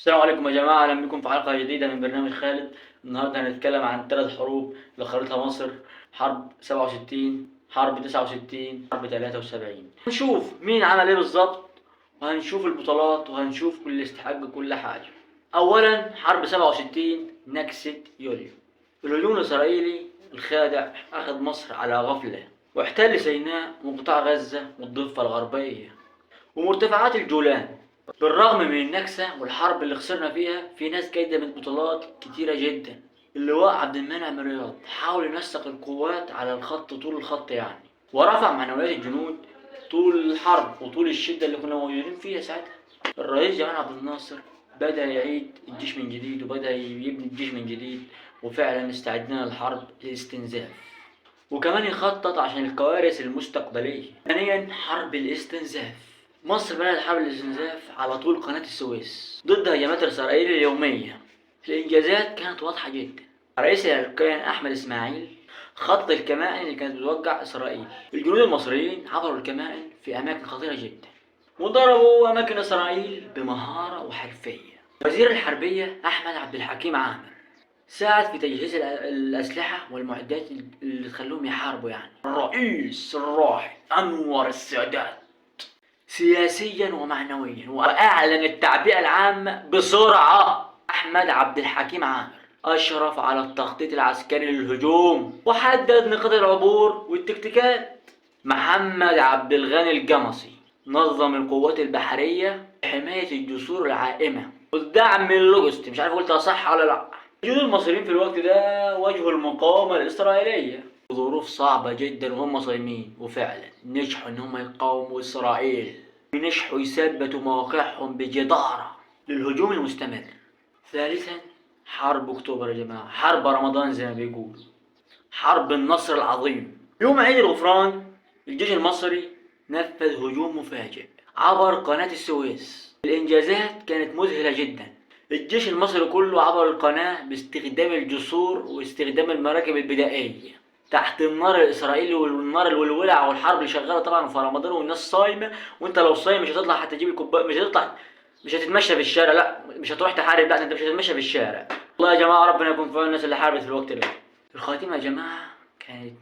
السلام عليكم يا جماعة، أهلا بكم في حلقة جديدة من برنامج خالد. النهاردة هنتكلم عن 3 حروب اللي خرجتها مصر: حرب 67، حرب 69، حرب 73. هنشوف مين عمل ايه بالظبط، وهنشوف البطولات، وهنشوف كل استحق كل حاجة. أولا حرب 67، نكسة يوليو. الهجوم الإسرائيلي الخادع أخذ مصر على غفلة، واحتل سيناء وقطاع غزة والضفة الغربية ومرتفعات الجولان. بالرغم من النكسة والحرب اللي خسرنا فيها، في ناس قدمت بطولات كتيرة جدا. اللواء عبد المنعم رياض حاول ينسق القوات على الخط طول الخط يعني، ورفع معنويات الجنود طول الحرب وطول الشدة اللي كنا موجودين فيها ساعتها. الرئيس جمال عبد الناصر بدأ يعيد الجيش من جديد، وبدأ يبني الجيش من جديد، وفعلا استعدنا للحرب الاستنزاف، وكمان يخطط عشان الكوارث المستقبلية. ثانيا حرب الاستنزاف. مصر بدأت حرب الاستنزاف على طول قناة السويس ضد هجمات إسرائيل اليومية. الإنجازات كانت واضحة جدا. رئيس الأركان أحمد إسماعيل خطط الكمائن اللي كانت بتوجع إسرائيل. الجنود المصريين عبروا الكمائن في أماكن خطيرة جدا، وضربوا أماكن إسرائيل بمهارة وحرفية. وزير الحربية أحمد عبد الحكيم عامر ساعد في تجهيز الأسلحة والمعدات اللي تخلوهم يحاربوا يعني. الرئيس الراحل أنور السادات سياسيا ومعنويا، وأعلن التعبئة العامة بسرعة. أحمد عبد الحكيم عامر أشرف على التخطيط العسكري للهجوم، وحدد نقاط العبور والتكتيكات. محمد عبد الغني الجمصي نظم القوات البحرية لحماية الجسور العائمة والدعم اللوجستي. مش عارف قلتها صح ولا لا. الجنود المصريين في الوقت ده واجهوا المقاومة الإسرائيلية ظروف صعبة جدا وهم صايمين، وفعلا نجحوا ان هم يقاوموا اسرائيل، ونجحوا يثبتوا مواقعهم بجدارة للهجوم المستمر. ثالثا حرب اكتوبر يا جماعة، حرب رمضان زي ما بيقولوا، حرب النصر العظيم. يوم عيد الغفران الجيش المصري نفذ هجوم مفاجئ عبر قناة السويس. الانجازات كانت مذهلة جدا. الجيش المصري كله عبر القناة باستخدام الجسور واستخدام المراكب البدائية تحت النار الاسرائيلي والنار والولع والحرب اللي شغالة طبعا في رمضان، والناس صايمه، وانت لو صايم مش هتطلع حتى تجيب الكوباية، مش هتطلع، مش هتتمشى في الشارع، لا مش هتروح تحارب، لا انت مش هتتمشى في الشارع. والله يا جماعة ربنا يكون في عون الناس اللي حاربت في الوقت ده. الخاتمة يا جماعة كانت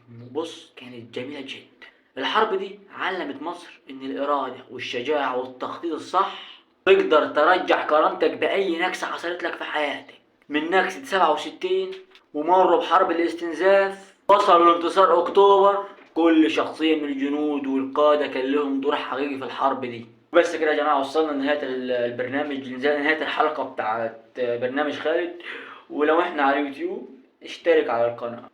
كانت جميلة جدا. الحرب دي علمت مصر ان الارادة والشجاعة والتخطيط الصح تقدر ترجع كرامتك باي نكسه حصلت لك في حياتك. من نكسه 67 ومروا بحرب الاستنزاف، وصلوا لانتصار اكتوبر. كل شخصية من الجنود والقادة كان لهم دور حقيقي في الحرب دي. بس كده يا جماعة وصلنا لنهاية البرنامج، نهاية الحلقة بتاعت برنامج خالد. ولو احنا على اليوتيوب اشترك على القناة.